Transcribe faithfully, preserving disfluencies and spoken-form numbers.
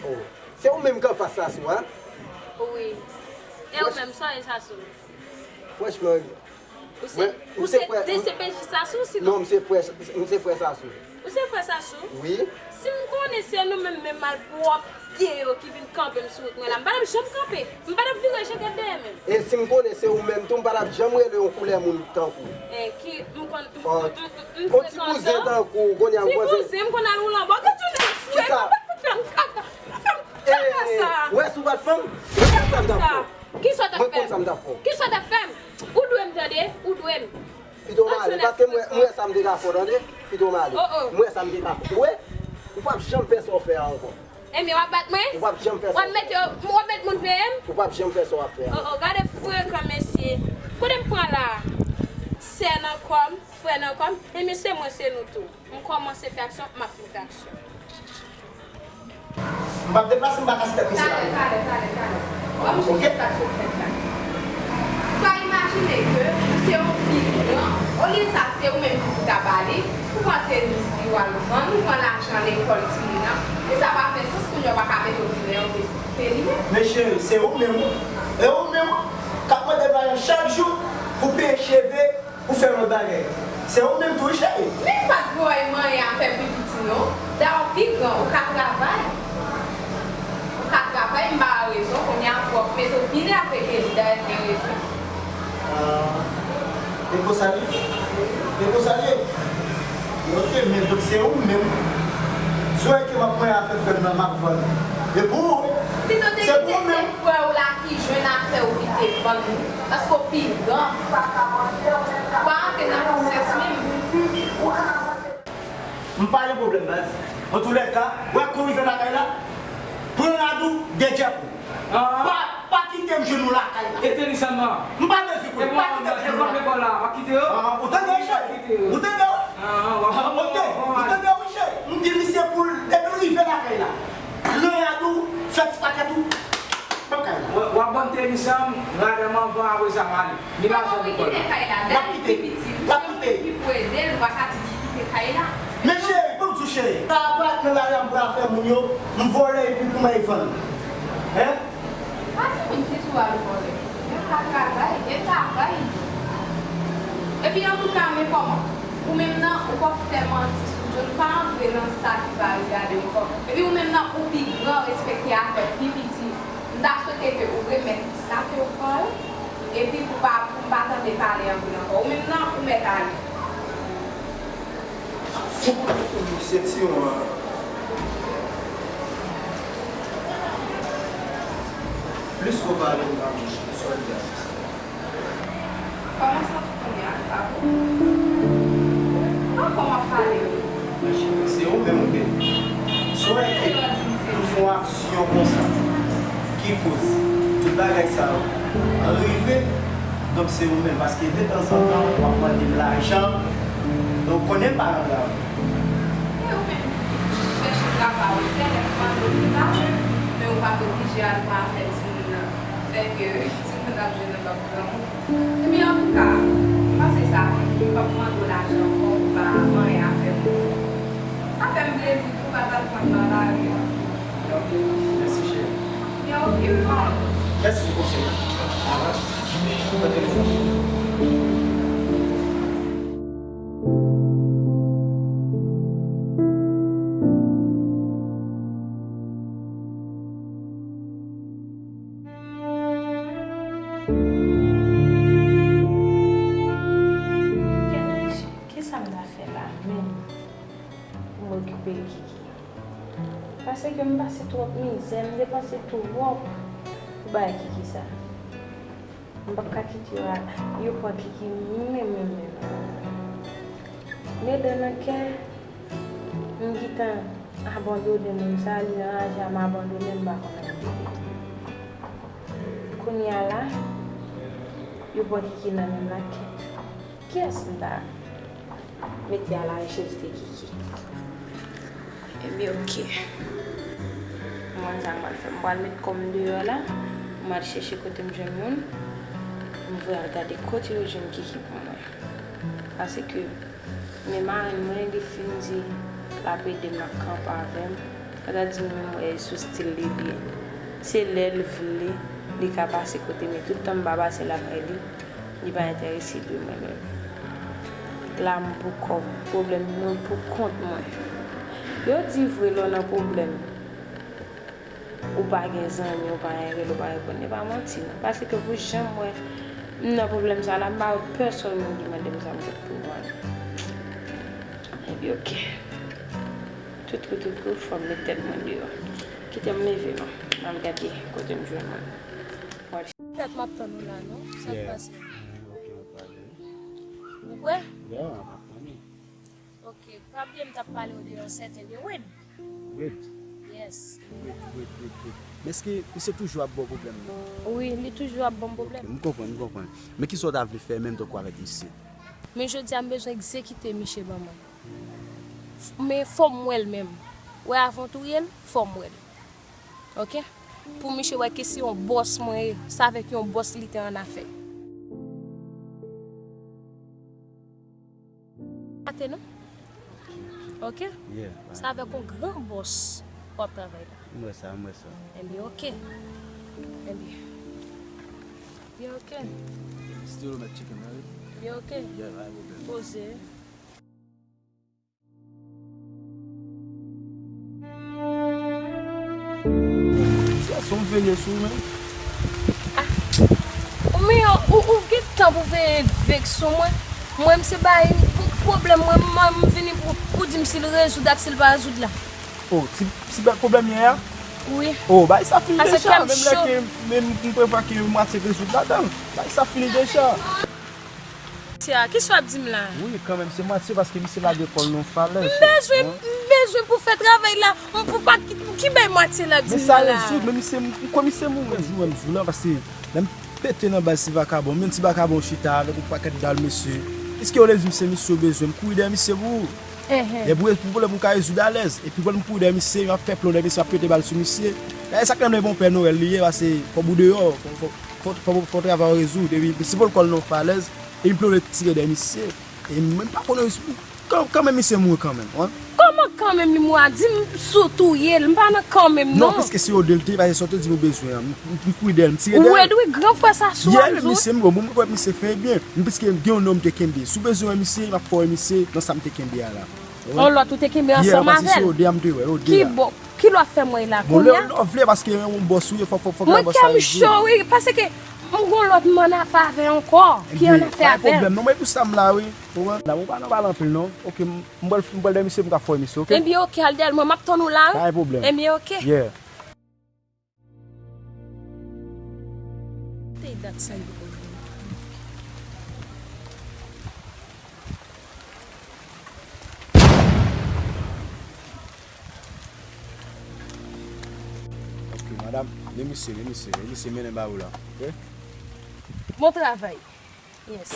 Oh. Se ou menm k anfas Sasou a? Wi. E ou menm, sa w ye Sasou? Franchman, ou se, mwen, ou se D C P J Sasou, sinon? Non, m se frè, m se frè Sasou. Ou se frè Sasou? Wi. Si m konnen se nou menm, menm malpwòpte yo ki vin kanpe m sou wout mwen la, m pa t ap janm kanpe. M pa t ap vire je gad dèyè menm. E si m konnen se ou menm tou, m pa t ap janm rele yon koulè moun tankou. E ki, m konn, m, m, m, m frekante w. On ti kouzen tankou, konnen a m kouzen. Ti kouzen, m konn al woule anba. Gad yon nèg fre, m pa t fout fè m kaka. Pa fè m kaka sa. Ou wè si w pa t fè m, ou konn sa m t ap fè w. Kisa w t ap fè m? Mwen konn sa m t ap fè w. Kisa w t ap fè m? Ou dwe m tande, ou dwe m. Pito m ale, paske m wè, m wè sa m te ka fè w, tande? Pito m ale. Oh, oh. M wè sa m te ka fè w. Ou wè? Ou p ap janm fè sa w fè a ankò. Ebyen, w ap bat mwen? Ou p ap janm fè sa w fè a. W ap met yo, w ap met moun veye m? Ou p ap janm fè sa w ap fè a. Oh, oh, gade frekan, mesye. Kote m pran la? Sè nan kò m, frè nan kò m, ebyen, se mwen, se nou tou. M kòmanse fè aksyon, m ap fin fè aksyon. M p ap deplase, m pa kase tèt misye la. Talè, talè, talè, talè. W ap jije sa k sot fèt la. Ou ka imajine ke ou se yon pi gran, olye sa, se ou menm ki pou ta pale, ou pran tenis li, w al vann, ou pran lajan lekòl timoun nan. Men sa pa fè sans, kounye a w pa ka mete w pi lè, ou te, te li menm. Men cheri, se ou menm, e ou menm, k ap mande m lajan chak jou pou peye cheve, pou fè lòt bagay. Se ou menm tou wi, cheri. Men m pa t voye m anyen a fè pi piti non. Dayè w pi gran, ou ka travay. Ou ka travay, m ba w rezon, kounye a pou w ap mete w pi nève ke li, dayè l gen rezon. Ah, e konsa l ye? E konsa l ye? Ok, men donk se ou menm. Si w wè ke m ap pran afè frè m nan, m ap vann. E pou ou wi. Pito te kite se frè w la ki jwenn afè w ki te vann li. Paske w pi gran. Ou pa antre nan konsyans menm. M pa gen pwoblèm, baz. Antoulèka, w wè kou rive lakay la, pran rad ou, de djèp ou. Ah. Pa, pa kite m jwenn ou lakay la. E tenis an nan? M pa bezwen konnen, pa kite m jwenn ou lakay la. E lekòl la, w ap kite yo? Ah, ou tande, cheri? Ou tande, wi? Ah, w ap, ah, ok. Ou tande, wi, cheri? M di misye pou l, depi l rive lakay la, pran rad ou, fè ti pakèt ou. W ap ban m tenis an, rad an m anvan, apre sa m ale. Ni lajan lekòl la. L ap kite. L ap kite. Ki pou ede l, ou pa ka di li kite kay la. Men cheri, pou m di w cheri, sa pa t nan lari a m pran afè moun yo, m vòlè epi pou m al vann. Hein? Pa di moun ki tou al vòlè. Yo ka travay, gen travay. Epi antouka, men kòman? Ou menm nan, ou p ap fè manti sou John, pa antre nan sa ki pa regade w ankò. Epi ou menm nan, ou pi gran, respekte afè pi piti. M ta swete ke ou remèt li sa ke w pran yo, epi pou pa, pou m pa tande pale anpil ankò. Ou menm nan, ou mèt ale. Fout misye ti yon. Plis ou pale, m pa bouche, sòlda. Kòman w santi w kounye a, Gabo? Anfòm w ap pale wi. Men cheri, se ou menm ou te. Si w wè ke m fè yon aksyon konsa ki koz tout bagay sa yo rive, donk se ou menm. Paske detanzantan, w ap mande m lajan, donk ou konnen m pa nan travay. E ou menm ki chèche travay, ou fè nèg mande w pou lajan, men ou pa t oblije al pran afè timoun nan. Fè ke timoun ap jwenn nan bab granmoun. Epi antouka, m panse sa fini, m p ap mande w lajan ankò, ou pa anyen a fè m. Sa fè m plezi tou, pa t al pran nan lari a. Ok, mèsi cheri. Ebyen ok, m pa. Mèsi pou konsèy la. Alright. Mwen telefòn. Kisa m ta fè la menm pou m okipe Kiki? Paske m pase twòp mizè, m depanse twòp pou bay Kiki sa. M p ap ka kite yo a, yo pran Kiki menm, menm, menm. Men dan nan kè, m gentan abandone moun sa, li anraje a, m abandone, m pa konn anyen. Kounye a la, yo pran Kiki nan men m la, kèt. Kiyès m ta mete a la rechèch de Kiki? Ebyen, ok. M konn sa m pral fè. M pral met kò m deyò la. M al chèche kote m jwenn moun. M voye al gade kote yo jwenn Kiki pou mwen. Paske, men marenn mwen, li fin di l ap ede m, l ap kanpe avè m. Kanta di m menm, wè, e sou stil li li ye. Se lè l vle, li ka pase kote m ye. Tout tan m pa pase lakay li, li pa enterese de mwen menm. La m pou kò m, pwoblèm mwen pou kont mwen. Yo di vre lè w nan pwoblèm, ou pa gen zanmi, ou pa gen rele, ou pa reponn. E pa manti non. Paske pou jan m wè m nan pwoblèm sa la, m pa wè pèsonn moun ki mande m sa m pot pou vann. Epi oke. Tout kou, tout kou, fò m met tèt mwen deyò. Kite m leve non. N al gade kote m jwenn moun. Tèt m ap tann ou la non. Sa k pase? Ou prè? Ok, pa bliye m t ap pale w de yon sèten de Wade. Wade? Yes. Wade, Wade, Wade, Wade. Men èske misye toujou ap ba w pwoblèm non? Wi, li toujou ap ban m pwoblèm. Ok, m konprann, m konprann. Men kisa w ta vle fè menm tankou avèk misye? Men jodi a m bezwen egzekite misye ban mwen. Men fò m wè l menm. Wè avan w touye l, fò m wè l. Ok? Pou misye wè ke se yon bòs mwen ye, se avèk yon bòs li te annafè. Ate non? Ok? Yeah, se avèk yon gran bòs w ap travay la. M wè sa, m wè sa. Enben, ok. Enben. Enben, ok. Still met chicken, right? Enben, ok. Yeah, pa gen pwoblèm. Poze. Ti gason, m veye sou ou, men. Ah. Ou men, ou, ou gen tan pou veye vek sou mwen. Mwen, m se bay pou pwoblèm mwen, mwen, m vini pou, pou di m si l rezoud ak si l pa rezoud la. Oh, ti, ti bèl pwoblèm yè a? Wi. Oh, bay sa fini deja, menm lè ke, menm m prevwa ke mwatye rezoud ladan. Bay sa fini deja. Tia, kisa w ap di m la? Wi, kanmenm, se mwatye paske misye lage kò l nan falèz. M bezwen, m bezwen pou fè travay la. M pou pa ki, ki bay mwatye l ap di m la. Men sa rezoud, men misye, m kwè misye mouri. Jou wè m di w la, paske lè m pete nan baz ti vakabon, menm ti vakabon chita avèk yon pakèt dal, mesye. Èske yo vle di m se misye yo bezwen, m kouri dèyè misye pou ou. Enhen. Epi pou, pou pwoblèm ou ka rezoud alèz. Epi pou m kouri dèyè misye, m ap fè plon dèyè misye, m ap pete bal sou misye. Dayè sa k nan men bon Pè Nwèl li ye, paske kòb ou deyò, fò, fò, fò, fò, fò travay rezoud. Epi si pou l kò l nan falèz, epi pou l tire dèyè misye. E mwen pa konnen, kan, kanmenm misye mouri kanmenm, wi. Kòman kanmenm li mouri a? Di m si w touye l, m pa nan kanmenm non. Non, piske se yo de l te, paske sa w te di m ou bezwen an, m, m, m kouri dèyè l, m tire dèyè l. Ou wè wi, gran frè sa sou a, misye, m bon, m wè misye fè byen. M piske gen yon non m te kenbe. Si w bezwen wè misye, m ap fè w wè misye nan sa m te kenbe a la. Yon lòt ou te kenbe ansanm avè l? Ki bò, ki lè w ap fè m wè l la kounye a? Bon, lè w vle, paske yon bòs ou ye, fò, fò, fò bòs la rezoud. Mwen kè m cho wi, paske m gon lòt m annafè avè ankò, ki annafè avè l. Ebyen, pa gen pwoblèm non, mwen pou sa m la wi. Ou konprann? La, mwen pa nan pale anpil non. Ok, m, m pral, m pral dèyè misye, m ka fè misye, ok? Ebyen, ok, al dèyè l, mwen m ap tann ou la wi. Pa gen pwoblèm. Ebyen, ok. Yeah. Te dat sa yo. Ok, madam, men misye, men misye, men misye mennen ba ou la, ok? Bon travay. Yes.